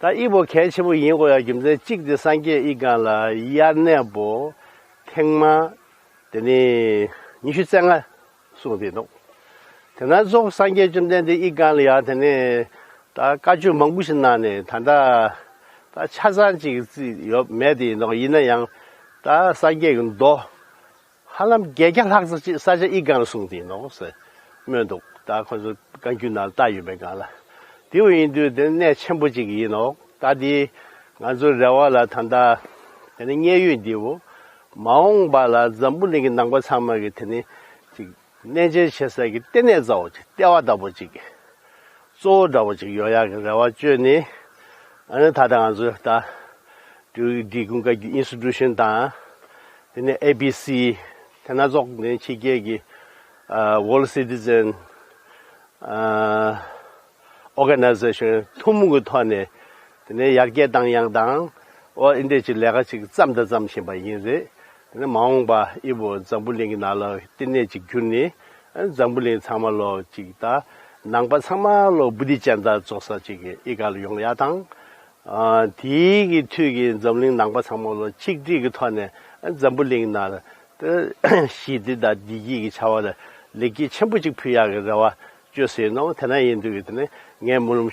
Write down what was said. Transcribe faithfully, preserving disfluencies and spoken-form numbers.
ད་ཨི་བོ་གལ་ཆེན་པོ་ཡིན་དགོས་ཡ་རྒྱུ་མཚན་གཅིག་དེ་སངས་རྒྱས་ཨི་སྒང་ལ་དབྱར་གནས་པོ་ཐེངས་མ་དེ་ནི་ཉི་ཤུ་རྩ་ལྔ་གསུངས་ཏེ་འདུག་དེ་ན་ཙོགས་སངས་རྒྱས་བཅོམ་ལྡན་འདས་ཨི་སྒང་ལ་ཡ་དེ་ནི་ད་བཀའ་ཆོས་མང་པོ་ཞིག་གནང་ནས་ད་ལྟ་ད་ཆ་ཚང་ཅིག་རྩིས་ཡོད་མེད་དེ་ཡིན་ནོག་ཡིན་ན་ཡང་ད་སངས་རྒྱས་ཀྱི་མདོ་ཧ་ལམ་བརྒྱད་བརྒྱ་ལྷག་ཙམ་ཅིག་ས་ཆ་ཨི་སྒང་ལ་གསུངས་ཏེ་ཡིན་ནོག་ཟེར་སྨོས་འདུག་ད་ཁོ་ཚོ་བཀའ་འགྱུར་ནང་ལ་བཏགས་ཡོད་པའི་སྒང་ལ། དེ་བ་ཡིན་དུས་དེ་གནས་ཆེན་པོ་ཅིག་ཡིན་ནོག་ད་དེ་ང་ཚོ་རེ་བ་ལ་ད་ལྟ་དེ་ནི་མཉན་ཡོད་འདི་བོ་མ་འོངས་པ་ལ་འཛམ་བུ་གླིང་གི་ནང་པ་ཚང་མ་གི་དེ་ནི་ཅིག་གནས་མཇལ་བྱེད་ས་གི་ལྟེ་གནས་མཛའ་བོ་ཅིག་ལྟེ་བ་ལྟ་བུ་ཅིག་གཙོ་བོ་འདྲ་བོ་ཅིག་ཡོང་ཡག་གི་རེ་བ་བཅོལ་ནས། ཨ་ནི་ད་ལྟ་ང་ཚོ་ད་འབྲུག་འབྲི་གུང་བཀའ་བརྒྱུད་ཨིན་སི་ཊི་ཊུ་ཤན་དང་། དེ་ནས་ཨེ་བི་སི། དེ་ན་ཙོགས་ནས་ཕྱི་རྒྱལ་གྱི་ཨ་World Citizen ཨ་Organization་ཐུན་མོང་གི་ཐོག་ནས་དེ་ནས་ཡར་རྒྱས་བཏང་ཡག་དང་། ཨོ་ཨིན་དེ་ཅིག་ལས་ཀ་ཅིག་བརྩམས་དང་བརྩམས་བཞིན་པ་ཡིན་རེད། དེ་ནས་མ་འོངས་པ་ཨི་བོ་འཛམ་བུ་གླིང་གི་ནང་ལ་ལྟེ་གནས་ཅིག་གྱུར་ནས། ཨ་འཛམ་བུ་གླིང་ཚང་མ་ལོ་ཅིག་ད་ནང་པ་ཚང་མ་ལོ་བུ་དི་ཅན་ད་ཙོགས་ས་ཅིག་གི་ཨི་སྒང་ལ་ཡོང་ཡག་དང་། ཨ་དེའི་གི་མཐུད་ཀྱི་འཛམ་གླིང་ནང་པ་ཚང་མ་ལོ་ཆིག་སྒྲིལ་གྱི་ཐོག་ནས་འཛམ་བུ་གླིང་ནང་ལ་ཞི་བདེ་དང་བདེ་སྐྱིད་ཀྱི་བྱ་བ་ལ་ལེགས་སྐྱེས་ཆེན་པོ་ཅིག་ཕུལ་ཡག་གི་རེ་བ་བཅོལ་ཟེར་ནོ། དེ་ན་ཡིན་དུས་ཀྱི་དེ་ནས་ངས་སྨོན་ལམ་